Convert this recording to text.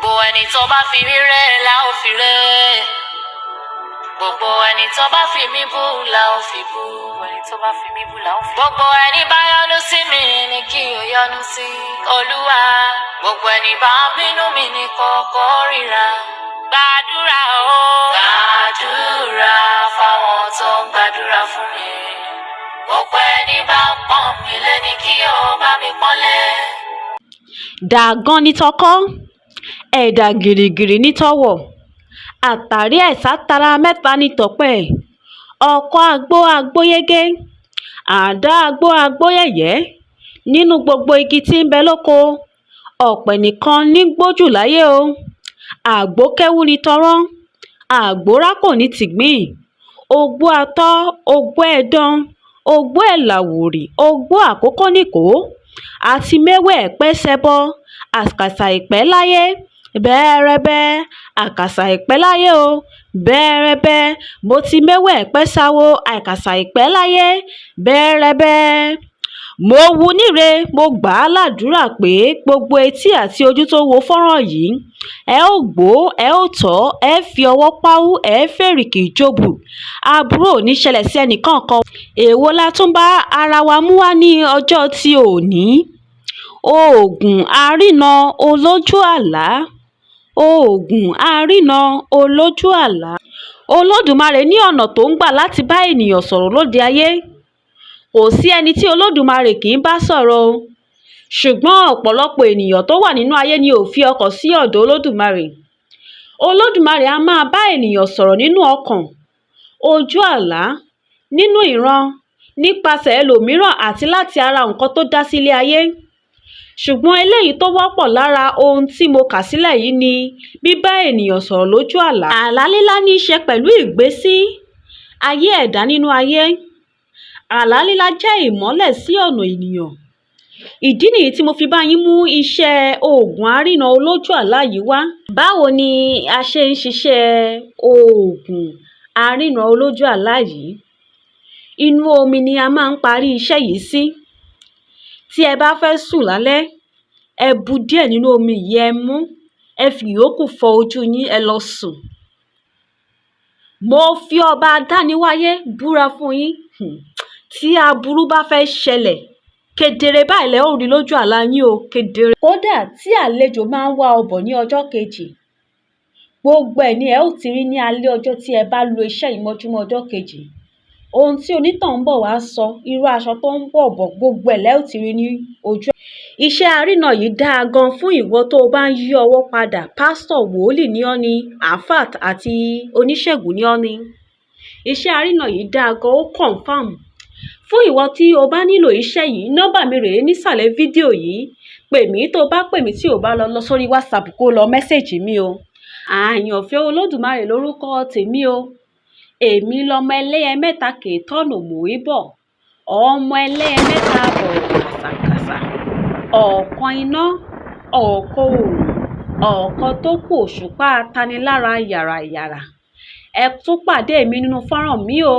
Gbogbo ẹni tó bá fi mí rẹ́ la ó fi rẹ́. Gbogbo ẹni tó bá fi mí bú la ó fi bú. Ẹni tó bá fi mí bú la ó fi bú. Gbogbo ẹni bá yọ́nú sí mi ni kí o yọ́nú sí Olúwa. Gbogbo ẹni bá ń bínú mi ní kọ́kọ́ ríra. Gbàdúrà o. Gbàdúrà fáwọn tó ń gbàdúrà fún mi. Gbogbo ẹni bá ń pọ́n mi lé ní kí o bá mi pọ́nlé. Dàgan ní tọkọ, ẹ̀dà gìrìgìrì ní tọwọ̀, àtàrí ẹ̀ sátara mẹ́ta ní tọ̀pẹ́, ọkọ̀ àgbo àgbóyege, àdá àgbo àgbóyẹ̀yẹ́. Nínú gbogbo igi tí ń bẹ lóko, ọ̀pẹ nìkan ní gbó jù láyé o. Àgbo kẹ́wù ní tọrán, àgbo rákò ní tìgbín, ogbó atọ́, ogbó ẹ̀dán, ogbó ẹ̀làwùrì, ogbó àkókò nìkó, àti méwé ẹ̀pẹ́ ṣẹbọ, àkàsà ìpẹ́ láyé bẹ́ẹ̀rẹ́bẹ́, àkàsà ìpẹ́ láyé o bẹ́ẹ̀rẹ́bẹ́, mo ti méwé ẹ̀pẹ́ ṣàwò, àkàsà ìpẹ́ láyé bẹ́ẹ̀rẹ́bẹ́. Mo wú níre, mo gbà á ládùúrà pé gbogbo etí àti ojú tó wo fọ́nrán yìí, ẹ ó gbó, ẹ ó tọ́, ẹ fi ọwọ́ páwú, ẹ fèrìgì jobì, aburú ò ní ṣẹlẹ̀ sí ẹnìkọ̀ọ̀kan. Èwo la tún bá ara wa mú wá ní ọjọ́ tí òní? Oògùn àrínà olójú àlá. Oògùn àrínà olójú àlá. Olódùmarè ní ọ̀nà tó ń gbà láti bá ènìyàn sọ̀rọ̀ lóde ayé. Kò sí ẹni tí Olódùmarè kì í bá sọ̀rọ̀ o. Ṣùgbọ́n ọ̀pọ̀lọpọ̀ ènìyàn tó wà nínú ayé ni ò fi ọkàn sí ọ̀dọ̀ Olódùmarè. Olódùmarè a máa bá ènìyàn sọ̀rọ̀ nínú ọkàn, ojú àlá, nínú ìran, nípasẹ̀ ẹlòmíràn àti láti ara nǹkan tó dá sílé ayé. Ṣùgbọ́n eléyìí tó wọ́pọ̀ lára ohun tí mo kà sílẹ̀ yìí ni bíbá ènìyàn sọ̀rọ̀ lójú àlá. Àlá lílá ní í ṣe pẹ̀lú ìgbésí ayé ẹ̀dá nínú ayé. Àlá lílá jẹ́ ìmọ́lẹ̀ sí ọ̀nà ènìyàn. Ìdí nìyí tí mo fi bá yín mú iṣẹ́ oògùn àrínà olójú àlá yìí wá. Báwo ni a ṣe ń ṣiṣẹ́ oògùn àrínà olójú àlá yìí? Inú omi ni a máa ń parí iṣẹ́ yìí sí. Tí ẹ bá fẹ́ sùn lálẹ́, ẹ bu díẹ̀ nínú omi yìí, ẹ mú, ẹ fi ìyókù fọ ojú yín, ẹ lọ sùn. Mo fi ọba adániwáyé búra fún yín, tí aburú bá fẹ́ ṣẹlẹ̀, kedere báyìí lẹ ó rí lójú àlá yín o, kedere. Kódà tí àlejò máa ń wá ọ bọ̀ ní ọjọ́ kejì, gbogbo ẹ̀ ni ẹ ó ti rí ní alẹ́ ọjọ́ tí ẹ bá lo iṣẹ́ yìí mọ́júmọ́ ọjọ́ kejì. Ohun tí onítọ̀hún ń bọ̀ wá sọ, irú aṣọ tó ń bọ̀ bọ̀, gbogbo ẹ̀ lẹ ó ti rí ní ojú. Iṣẹ́ àrínà yìí dáa gan fún ìwọ tó o bá ń yí ọwọ́ padà, pásítọ̀, wòlíì ní ọ́ ni, àáfàá àti oníṣègùn ní ọ́ ni. Iṣẹ́ àrínà yìí dáa gan, ó confirm. Fún ìwọ tí o bá nílò iṣẹ́ yìí, nọ́mbà mi rèé nísàlẹ̀ fídíò yìí. Pè mí, tó o bá pè mí tí o bá lọ, lọ sórí WhatsApp kó lọ message mi o. Àyànfẹ́ Olódùmarè lórúkọ tèmi o. Èmi lọmọ ẹlẹ́yẹ mẹ́ta kì í tọ̀nà mòwe bọ̀. Ọmọ ẹlẹ́yẹ mẹ́ta bọ̀rọ̀ kàsàkàsà. Ọ̀kan iná, ọ̀kan òòrùn, ọ̀kan tó kù òṣùpá atanilára yàràyàrà. Ẹ tún pàdé mi nínú fọ́nrán mi o.